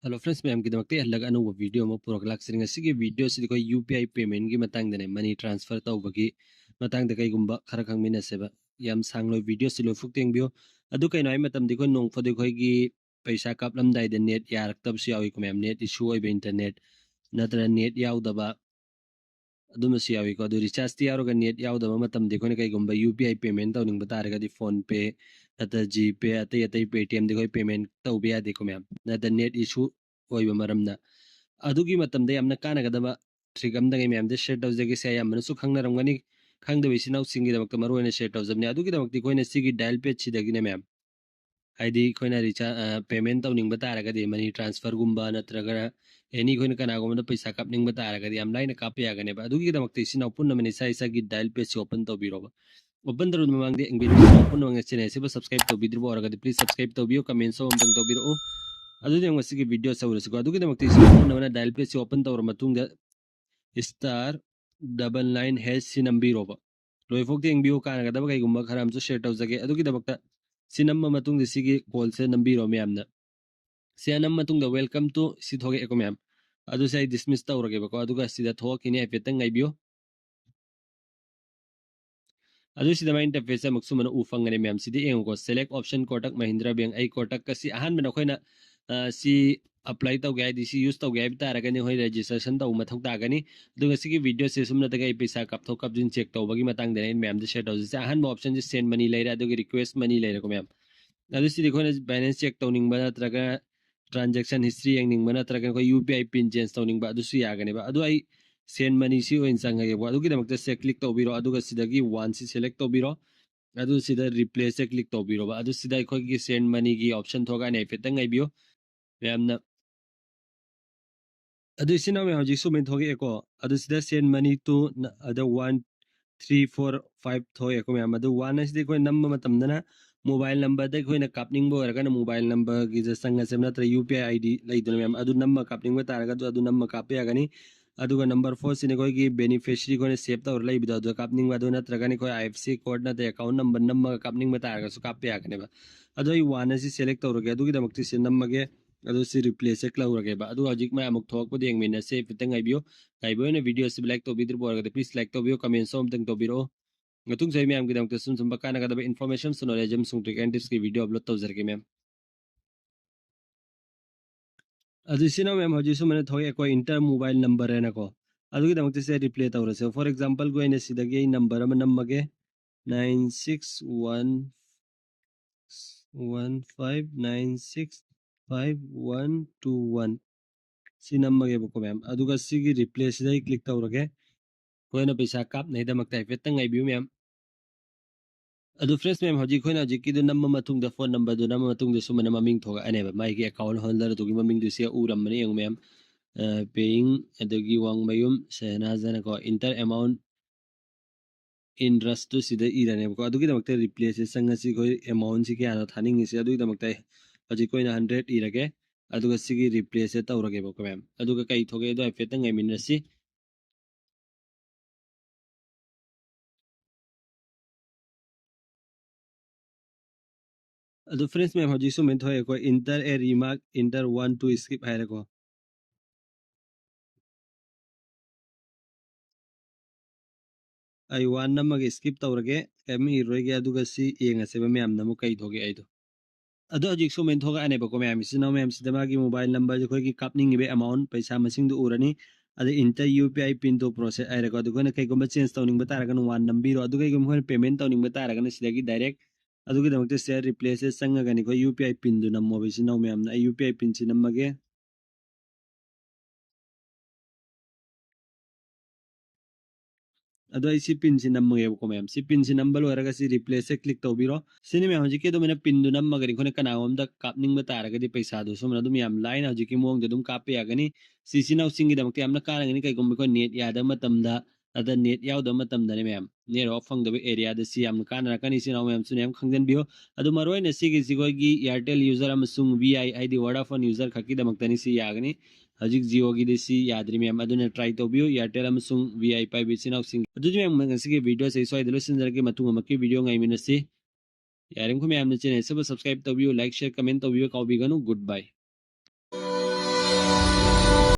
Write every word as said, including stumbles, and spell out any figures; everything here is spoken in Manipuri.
Hello friends, ꯃꯌꯥꯝꯒꯤꯗꯃꯛꯇ ꯑꯩ ꯍꯜꯂꯒ ꯑꯅꯧꯕ video ꯑꯃ ꯄꯨꯔꯒ ꯂꯥꯛꯆꯔꯤ꯫ ꯉꯁꯤꯒꯤ video ꯑꯁꯤꯗꯤ ꯑꯩꯈꯣꯏ U P I payment ꯀꯤ ꯃꯇꯥꯡꯗꯅꯦ, money transfer ꯇꯧꯕꯒꯤ ꯃꯇꯥꯡꯗ ꯀꯩꯒꯨꯝꯕ ꯈꯔ ꯈꯪꯃꯤꯟꯅꯁꯦꯕ꯫ ꯌꯥꯝ ꯁꯥꯡꯂꯣꯏ, video ꯑꯁꯤ ꯂꯣꯏꯐꯥꯎ ꯌꯦꯡꯕꯤꯌꯨ꯫ ꯑꯗꯨ ꯀꯩꯅꯣ ꯍꯥꯏ ꯃꯇꯝꯗ ꯑꯩꯈꯣꯏ ꯅꯣꯡ ꯐꯥꯗꯣꯛ ꯑꯩꯈꯣꯏꯒꯤ ꯄꯩꯁꯥ ꯀꯥꯞꯂꯝꯗꯥꯏꯗ net ꯌꯥꯔꯛꯇꯕꯁꯨ ꯌꯥꯎꯏꯀꯣ ꯃꯌꯥꯝ, net issue ꯑꯣꯏꯕ, internet ꯅꯠꯇ꯭ꯔꯒ net ꯌꯥꯎꯗꯕ, ꯑꯗꯨꯝꯕꯁꯨ ꯌꯥꯎꯏꯀꯣ꯫ ꯑꯗꯨ recharge ꯇꯤ ꯌꯥꯎꯔꯒ net ꯌꯥꯎꯗꯕ ꯃꯇꯝꯗ ꯑꯩꯈꯣꯏꯅ ꯀꯩꯒꯨꯝꯕ U P I payment ꯇꯧꯅꯤꯡꯕ ꯇꯥꯔꯒꯗꯤ PhonePe ꯅꯠꯇ꯭ꯔ GPay, ꯑꯇꯩ ꯑꯇꯩ Paytm ꯗꯤ ꯑꯩꯈꯣꯏ payment ꯇꯧꯕ ꯌꯥꯗꯦꯀꯣ ꯃꯌꯥꯝ, ꯅꯠꯇ꯭ꯔ net issue ꯑꯣꯏꯕ ꯃꯔꯝꯅ꯫ ꯑꯗꯨꯒꯤ ꯃꯇꯝꯗ ꯌꯥꯝꯅ ꯀꯥꯟꯅꯒꯗꯕ trick ꯑꯃꯗ ꯑꯩ ꯃꯌꯥꯝꯗ share ꯇꯧꯖꯒꯦ꯫ ꯁꯤ ꯑꯌꯥꯝꯕꯅꯁꯨ ꯈꯪꯅꯔꯝꯒꯅꯤ, ꯈꯪꯗꯕ ꯏꯆꯤꯟ ꯏꯅꯥꯎꯁꯤꯡꯒꯤꯗꯃꯛꯇ ꯃꯔꯨ ꯑꯣꯏꯅ share ꯇꯧꯖꯕꯅꯤ꯫ ꯑꯗꯨꯒꯤꯗꯃꯛꯇ ꯑꯩꯈꯣꯏꯅ ꯁꯤꯒꯤ dial pad ꯁꯤꯗꯒꯤꯅꯦ ꯃꯌꯥꯝ, ꯍꯥꯏꯗꯤ ꯑꯩꯈꯣꯏꯅ recharge, ꯑ, payment ꯇꯧꯅꯤꯡꯕ ꯇꯥꯔꯒꯗꯤ, money transfer ꯒꯨꯝꯕ ꯅꯠꯇ꯭ꯔꯒ any ꯑꯩꯈꯣꯏꯅ ꯀꯅꯥꯒꯨꯝꯕꯗ ꯄꯩꯁꯥ ꯀꯥꯞꯅꯤꯡꯕ ꯇꯥꯔꯒꯗꯤ ꯌꯥꯝ ꯂꯥꯏꯅ ꯀꯥꯞꯄ ꯌꯥꯒꯅꯦꯕ꯫ ꯑꯗꯨꯒꯤꯗꯃꯛꯇ ꯏꯆꯤꯟ ꯏꯅꯥꯎ ꯄꯨꯝꯅꯃꯛꯅ ꯏꯁꯥ ꯏꯁꯥꯒꯤ dial pad ꯁꯤ open ꯇꯧꯕꯤꯔꯣꯕ꯫ Open ꯇꯧꯔꯕ ꯃꯃꯥꯡꯗ ꯌꯦꯡꯕꯤꯔꯤꯕ ꯏꯆꯤꯟ ꯏꯅꯥꯎ ꯄꯨꯝꯅꯃꯛꯅ channel ꯑꯁꯤꯕꯨ subscribe ꯇꯧꯕꯤꯗ꯭ꯔꯤꯕ ꯑꯣꯏꯔꯒꯗꯤ please subscribe ꯇꯧꯕꯤꯌꯨ, comment ꯁꯨ ꯑꯃꯇꯪ ꯇꯧꯕꯤꯔꯛꯎ꯫ ꯑꯗꯨꯗꯤ ꯉꯁꯤꯒꯤ video ꯁꯦ ꯍꯧꯔꯁꯤꯀꯣ꯫ ꯑꯗꯨꯒꯤꯗꯃꯛꯇ ꯏꯆꯤꯟ ꯏꯅꯥꯎ ꯄꯨꯝꯅꯃꯛꯅ dial pad ꯁꯤ open ꯇꯧꯔꯕ ꯃꯇꯨꯡꯗ star double nine hash ꯁꯤ ꯅꯝꯕꯤꯔꯣꯕ꯫ ꯂꯣꯏꯐꯥꯎ ꯌꯦꯡꯕꯤꯌꯨ, ꯀꯥꯟꯅꯒꯗꯕ ꯀꯩꯒꯨꯝꯕ ꯈꯔ ꯑꯃꯁꯨ share ꯇꯧꯖꯒꯦ꯫ ꯑꯗꯨꯒꯤꯗꯃꯛꯇ ꯁꯤ ꯅꯝꯕ ꯃꯇꯨꯡꯗ ꯁꯤꯒꯤ call ꯁꯦ ꯅꯝꯕꯤꯔꯣ ꯃꯌꯥꯝꯅ꯫ ꯁꯤ ꯅꯝꯕ ꯃꯇꯨꯡꯗ welcome to ꯁꯤ ꯊꯣꯛꯂꯛꯑꯦꯀꯣ ꯃꯌꯥꯝ꯫ ꯑꯗꯨ ꯁꯤ ꯑꯩ dismiss ꯇꯧꯔꯒꯦꯕꯀꯣ꯫ ꯑꯗꯨꯒ ꯁꯤꯗ ꯊꯣꯛꯂꯛꯈꯤꯅꯤ, ꯍꯥꯏꯐꯦꯠꯇꯪ ꯉꯥꯏꯕꯤꯌꯨ꯫ ꯑꯗꯨ ꯁꯤꯗ ꯃꯥꯏ interface ꯑꯃꯨꯛ ꯁꯨꯃꯥꯏꯅ ꯎ ꯐꯪꯒꯅꯤ ꯃꯌꯥꯝ꯫ ꯁꯤꯗ ꯌꯦꯡꯉꯨꯀꯣ, select option Kotak Mahindra Bank꯫ ꯑꯩ Kotak ꯀ ꯁꯤ ꯑꯍꯥꯟꯕꯗ ꯑꯩꯈꯣꯏꯅ, ꯑ, ꯁꯤ apply ꯇꯧꯒꯦ ꯍꯥꯏꯗꯤ ꯁꯤ use ꯇꯧꯒꯦ ꯍꯥꯏꯕ ꯇꯥꯔꯒꯗꯤ ꯑꯩꯈꯣꯏ registration ꯇꯧꯕ ꯃꯊꯧ ꯇꯥꯒꯅꯤ꯫ ꯑꯗꯨꯒ ꯁꯤꯒꯤ video ꯁꯦ ꯁꯨꯝ ꯅꯠꯇ꯭ꯔꯒ ꯑꯩ ꯄꯩꯁꯥ ꯀꯥꯞꯊꯣꯛ ꯀꯥꯞꯁꯤꯟ check ꯇꯧꯕꯒꯤ ꯃꯇꯥꯡꯗꯅꯦ ꯑꯩꯅ ꯃꯌꯥꯝꯗ share ꯇꯧꯖꯔꯤꯁꯦ꯫ ꯑꯍꯥꯟꯕ option ꯁꯦ send money ꯂꯩꯔꯦ, ꯑꯗꯨꯒ request money ꯂꯩꯔꯦꯀꯣ ꯃꯌꯥꯝ꯫ ꯑꯗꯨ ꯁꯤꯗꯤ ꯑꯩꯈꯣꯏꯅ balance check ꯇꯧꯅꯤꯡꯕ ꯅꯠꯇ꯭ꯔꯒ transaction history ꯌꯦꯡꯅꯤꯡꯕ ꯅꯠꯇ꯭ꯔꯒ ꯑꯩꯈꯣꯏ U P I pin change ꯇꯧꯅꯤꯡꯕ ꯑꯗꯨꯁꯨ ꯌꯥꯒꯅꯦꯕ꯫ ꯑꯗꯨ ꯑꯩ send money ꯁꯤ ꯑꯣꯏꯅ ꯆꯪꯉꯒꯦꯀꯣ꯫ ꯑꯗꯨꯒꯤꯗꯃꯛꯇ ꯁꯦ click ꯇꯧꯕꯤꯔꯣ, ꯑꯗꯨꯒ ꯁꯤꯗꯒꯤ one ꯁꯤ select ꯇꯧꯕꯤꯔꯣ꯫ ꯑꯗꯨ ꯁꯤꯗ replace ꯁꯦ click ꯇꯧꯕꯤꯔꯣꯕ꯫ ꯑꯗꯨ ꯁꯤꯗ ꯑꯩꯈꯣꯏꯒꯤ send money ꯒꯤ option ꯊꯣꯛꯂꯛꯀꯅꯤ, ꯍꯥꯏꯐꯦꯠꯇꯪ ꯉꯥꯏꯕꯤꯌꯨ ꯃꯌꯥꯝꯅ꯫ ꯑꯗꯨ ꯏꯆꯤꯟ ꯏꯅꯥꯎ ꯃꯌꯥꯝ ꯍꯧꯖꯤꯛ ꯁꯨꯃꯥꯏꯅ ꯊꯣꯛꯂꯛꯑꯦꯀꯣ꯫ ꯑꯗꯨ ꯁꯤꯗ send money to ꯅ-, ꯑꯗ one three four five ꯊꯣꯛꯂꯛꯑꯦꯀꯣ ꯃꯌꯥꯝ꯫ ꯑꯗꯨ one ꯑꯁꯤꯗꯤ ꯑꯩꯈꯣꯏ ꯅꯝꯕ ꯃꯇꯝꯗꯅ mobile number ꯗ ꯑꯩꯈꯣꯏꯅ ꯀꯥꯞꯅꯤꯡꯕ ꯑꯣꯏꯔꯒꯅ mobile number ꯒꯤꯗ ꯆꯪꯉꯁꯦꯕ, ꯅꯠꯇ꯭ꯔꯒ U P I I D ꯂꯩꯗꯅ ꯃꯌꯥꯝ, ꯑꯗꯨ ꯅꯝꯃ ꯀꯥꯞꯅꯤꯡꯕ ꯇꯥꯔꯒꯁꯨ ꯑꯗꯨ ꯅꯝꯃ ꯀꯥꯞꯄ ꯌꯥꯒꯅꯤ꯫ ꯑꯗꯨꯒ number four ꯁꯤꯅ ꯑꯩꯈꯣꯏꯒꯤ beneficiary ꯑꯩꯈꯣꯏꯅ save ꯇꯧꯔ ꯂꯩꯕꯗꯣ, ꯑꯗꯨꯗ ꯀꯥꯞꯅꯤꯡꯕ, ꯑꯗꯨ ꯅꯠꯇ꯭ꯔꯒꯅ ꯑꯩꯈꯣꯏ I F S C code ꯅꯠꯇ꯭ꯔꯒ account number ꯅꯝꯃꯒ ꯀꯥꯞꯅꯤꯡꯕ ꯇꯥꯔꯒꯁꯨ ꯀꯥꯞꯄ ꯌꯥꯒꯅꯦꯕ꯫ ꯑꯗꯣ ꯑꯩ one ꯑꯁꯤ select ꯇꯧꯔꯒꯦ, ꯑꯗꯨꯒꯤꯗꯃꯛꯇ ꯁꯤ ꯅꯝꯃꯒꯦ꯫ ꯑꯗꯨ ꯁꯤ replace ꯆꯦꯛ ꯂꯧꯔꯒꯦꯕ꯫ ꯑꯗꯨꯒ ꯍꯧꯖꯤꯛ ꯃꯌꯥꯝ ꯑꯃꯨꯛ ꯊꯣꯛꯂꯛꯄꯗ ꯌꯦꯡꯃꯤꯟꯅꯁꯦ꯫ ꯍꯥꯏꯐꯦꯠꯇꯪ ꯉꯥꯏꯕꯤꯌꯨ꯫ ꯉꯥꯏꯕ ꯑꯣꯏꯅ video ꯑꯁꯤꯕꯨ like ꯇꯧꯕꯤꯗ꯭ꯔꯤꯕ ꯑꯣꯏꯔꯒꯗꯤ please like ꯇꯧꯕꯤꯌꯨ, comment ꯁꯨ ꯑꯃꯨꯛꯇꯪ ꯇꯧꯕꯤꯔꯛꯑꯣ꯫ ꯃꯇꯨꯡꯁꯨ ꯑꯩ ꯃꯌꯥꯝꯒꯤꯗꯃꯛꯇ ꯁꯨꯝ ꯁꯨꯝꯕ ꯀꯥꯟꯅꯒꯗꯕ information ꯁꯨ knowledge ꯑꯃꯁꯨꯡ trick and tips ꯀꯤ video upload ꯇꯧꯖꯔꯛꯀꯦ ꯃꯌꯥꯝ꯫ ꯑꯗꯨ ꯏꯆꯤꯟ ꯏꯅꯥꯎ ꯃꯌꯥꯝ, ꯍꯧꯖꯤꯛ ꯁꯨꯃꯥꯏꯅ ꯊꯣꯛꯑꯦ ꯑꯩꯈꯣꯏ enter mobile number ꯍꯥꯏꯅꯀꯣ꯫ ꯑꯗꯨꯒꯤꯗꯃꯛꯇ ꯁꯦ replace ꯇꯧꯔꯁꯦ꯫ For example ꯒꯤ ꯑꯣꯏꯅ ꯁꯤꯗꯒꯤ ꯑꯩ number ꯑꯃ ꯅꯝꯃꯒꯦ, nine six one one five nine six five one two one꯫ ꯁꯤ ꯅꯝꯃꯒꯦꯕꯀꯣ ꯃꯌꯥꯝ꯫ ꯑꯗꯨꯒ ꯁꯤꯒꯤ replace ꯁꯤꯗ ꯑꯩ click ꯇꯧꯔꯒꯦ꯫ ꯑꯩꯈꯣꯏꯅ ꯄꯩꯁꯥ ꯀꯥꯞꯅꯕꯒꯤꯗꯃꯛꯇ ꯍꯥꯏꯐꯦꯠꯇꯪ ꯉꯥꯏꯕꯤꯌꯨ ꯃꯌꯥꯝ꯫ ꯑꯗꯨ friends ꯃꯌꯥꯝ, ꯍꯧꯖꯤꯛ ꯑꯩꯈꯣꯏꯅ ꯍꯧꯖꯤꯛꯀꯤꯗꯨ ꯅꯝꯕ ꯃꯇꯨꯡꯗ, phone number ꯗꯨ ꯅꯝꯕ ꯃꯇꯨꯡꯗ ꯁꯨꯃꯥꯏꯅ ꯃꯃꯤꯡ ꯊꯣꯛꯂꯛꯑꯅꯦꯕ꯫ ꯃꯥꯒꯤ account holder ꯗꯨꯒꯤ ꯃꯃꯤꯡꯗꯨ ꯁꯤ ꯎꯔꯝꯕꯅꯤ ꯌꯦꯡꯉꯨ ꯃꯌꯥꯝ꯫ ꯑ, paying, ꯑꯗꯒꯤ ꯋꯥꯡꯃꯌꯨꯝ ꯁꯍꯅꯥꯖ ꯍꯥꯏꯅꯀꯣ, enter amount in rush two ꯁꯤꯗ ꯏꯔꯅꯦꯕꯀꯣ꯫ ꯑꯗꯨꯒꯤꯗꯃꯛꯇ replace ꯁꯦ ꯆꯪꯉꯁꯤ꯫ ꯑꯩꯈꯣꯏ amount ꯁꯤ ꯀꯌꯥꯅꯣ ꯊꯥꯅꯤꯡꯉꯤꯁꯦ, ꯑꯗꯨꯒꯤꯗꯃꯛꯇ ꯑꯩ ꯍꯧꯖꯤꯛ ꯑꯩꯈꯣꯏꯅ hundred ꯏꯔꯒꯦ꯫ ꯑꯗꯨꯒ ꯁꯤꯒꯤ replace ꯁꯦ ꯇꯧꯔꯒꯦꯕꯀꯣ ꯃꯌꯥꯝ꯫ ꯑꯗꯨꯒ ꯀꯩ ꯊꯣꯛꯑꯦ ꯑꯗꯣ ꯍꯥꯏꯐꯦꯠꯇꯪ ꯉꯥꯏꯃꯤꯟꯅꯁꯤ꯫ ꯑꯗꯨ friends ꯃꯌꯥꯝ, ꯍꯧꯖꯤꯛ ꯁꯨꯃꯥꯏꯅ ꯊꯣꯛꯑꯦ꯫ ꯑꯩꯈꯣꯏ enter a remark, enter one to skip ꯍꯥꯏꯔꯦꯀꯣ꯫ ꯑꯩ one ꯅꯝꯃꯒ skip ꯇꯧꯔꯒꯦ, ꯀꯔꯤꯝ ꯏꯔꯣꯏꯒꯦ꯫ ꯑꯗꯨꯒ ꯁꯤ ꯌꯦꯡꯉꯁꯦꯕ ꯃꯌꯥꯝꯅ ꯑꯃꯨꯛ ꯀꯩ ꯊꯣꯛꯑꯦ ꯍꯥꯏꯗꯣ꯫ ꯑꯗꯣ ꯍꯧꯖꯤꯛ ꯁꯨꯃꯥꯏꯅ ꯊꯣꯛꯂꯛꯑꯅꯦꯕꯀꯣ ꯃꯌꯥꯝ꯫ ꯏꯆꯤꯟ ꯏꯅꯥꯎ ꯃꯌꯥꯝ, ꯁꯤꯗ ꯃꯥꯒꯤ mobile number ꯁꯦ ꯑꯩꯈꯣꯏꯒꯤ ꯀꯥꯞꯅꯤꯡꯉꯤꯕ amount, ꯄꯩꯁꯥ ꯃꯁꯤꯡꯗꯣ ꯎꯔꯅꯤ꯫ ꯑꯗ enter U P I pin to process ꯍꯥꯏꯔꯦꯀꯣ꯫ ꯑꯗꯨ ꯑꯩꯈꯣꯏꯅ ꯀꯩꯒꯨꯝꯕ change ꯇꯧꯅꯤꯡꯕ ꯇꯥꯔꯒꯅ one ꯅꯝꯕꯤꯔꯣ꯫ ꯑꯗꯨꯒ ꯀꯩꯒꯨꯝꯕ ꯑꯩꯈꯣꯏꯅ payment ꯇꯧꯅꯤꯡꯕ ꯇꯥꯔꯒꯅ ꯁꯤꯗꯒꯤ direct ꯑꯗꯨꯒꯤꯗꯃꯛꯇ ꯁꯤꯗ replace ꯁꯦ ꯆꯪꯉꯒꯅꯤ ꯑꯩꯈꯣꯏ U P I pin ꯗꯨ ꯅꯝꯃꯣꯕ ꯏꯆꯤꯟ ꯏꯅꯥꯎ ꯃꯌꯥꯝꯅ꯫ ꯑꯩ U P I pin ꯁꯤ ꯅꯝꯃꯒꯦ꯫ ꯑꯗꯣ ꯑꯩ ꯁꯤ pin ꯁꯤ ꯅꯝꯃꯒꯦꯕꯀꯣ ꯃꯌꯥꯝ꯫ ꯁꯤ pin ꯁꯤ ꯅꯝꯕ ꯂꯣꯏꯔꯒ ꯁꯤ replace ꯁꯦ click ꯇꯧꯕꯤꯔꯣ꯫ ꯁꯤꯅꯤ ꯃꯌꯥꯝ, ꯍꯧꯖꯤꯛꯀꯤ ꯑꯗꯨꯃꯥꯏꯅ pin ꯗꯨ ꯅꯝꯃꯒꯗꯤ ꯑꯩꯈꯣꯏꯅ ꯀꯅꯥꯒꯨꯝꯕ ꯑꯝꯗ ꯀꯥꯞꯅꯤꯡꯕ ꯇꯥꯔꯒꯗꯤ ꯄꯩꯁꯥꯗꯨ ꯁꯨꯝ ꯑꯗꯨꯝ ꯌꯥꯝ ꯂꯥꯏꯅ ꯍꯧꯖꯤꯛꯀꯤ ꯃꯑꯣꯡꯗ ꯑꯗꯨꯝ ꯀꯥꯞꯄ ꯌꯥꯒꯅꯤ꯫ ꯁꯤ ꯏꯆꯤꯟ ꯏꯅꯥꯎꯁꯤꯡꯒꯤꯗꯃꯛꯇ ꯌꯥꯝꯅ ꯀꯥꯟꯅꯒꯅꯤ꯫ ꯀꯩꯒꯨꯝꯕ ꯑꯩꯈꯣꯏ net ꯌꯥꯗꯕ ꯃꯇꯝꯗ, ꯑꯗ net ꯌꯥꯎꯗꯕ ꯃꯇꯝꯗꯅꯦ ꯃꯌꯥꯝ, network ꯐꯪꯗꯕ area ꯗ ꯁꯤ ꯌꯥꯝꯅ ꯀꯥꯟꯅꯔꯛꯀꯅꯤ꯫ ꯏꯆꯤꯟ ꯏꯅꯥꯎ ꯃꯌꯥꯝꯁꯨ ꯃꯌꯥꯝ ꯈꯪꯖꯟꯕꯤꯌꯨ꯫ ꯑꯗꯨ ꯃꯔꯨꯑꯣꯏꯅ ꯁꯤꯒꯤꯁꯤ ꯑꯩꯈꯣꯏꯒꯤ Airtel user ꯑꯃꯁꯨꯡ V I ꯍꯥꯏꯗꯤ Vodafone user ꯈꯛꯀꯤꯗꯃꯛꯇꯅꯤ ꯁꯤ ꯌꯥꯒꯅꯤ꯫ ꯍꯧꯖꯤꯛ Jio ꯒꯤꯗꯤ ꯁꯤ ꯌꯥꯗ꯭ꯔꯤ ꯃꯌꯥꯝ, ꯑꯗꯨꯅ try ꯇꯧꯕꯤꯌꯨ꯫ Airtel ꯑꯃꯁꯨꯡ V I ꯄꯥꯏꯕ ꯏꯆꯤꯟ ꯏꯅꯥꯎꯁꯤꯡ꯫ ꯑꯗꯨꯗꯤ ꯃꯌꯥꯝ, ꯉꯁꯤꯒꯤ video ꯁꯦ ꯑꯩ ꯁ꯭ꯋꯥꯏꯗ ꯂꯣꯏꯁꯤꯟꯖꯔꯒꯦ꯫ ꯃꯇꯨꯡ ꯑꯃꯛꯀꯤ video ꯉꯥꯏꯃꯤꯟꯅꯁꯤ꯫ ꯌꯥꯔꯤꯃꯈꯩ ꯃꯌꯥꯝꯅ channel ꯑꯁꯤꯕꯨ subscribe ꯇꯧꯕꯤꯌꯨ, like, share, comment ꯇꯧꯕꯤꯕ ꯀꯥꯎꯕꯤꯒꯅꯨ꯫ Good bye꯫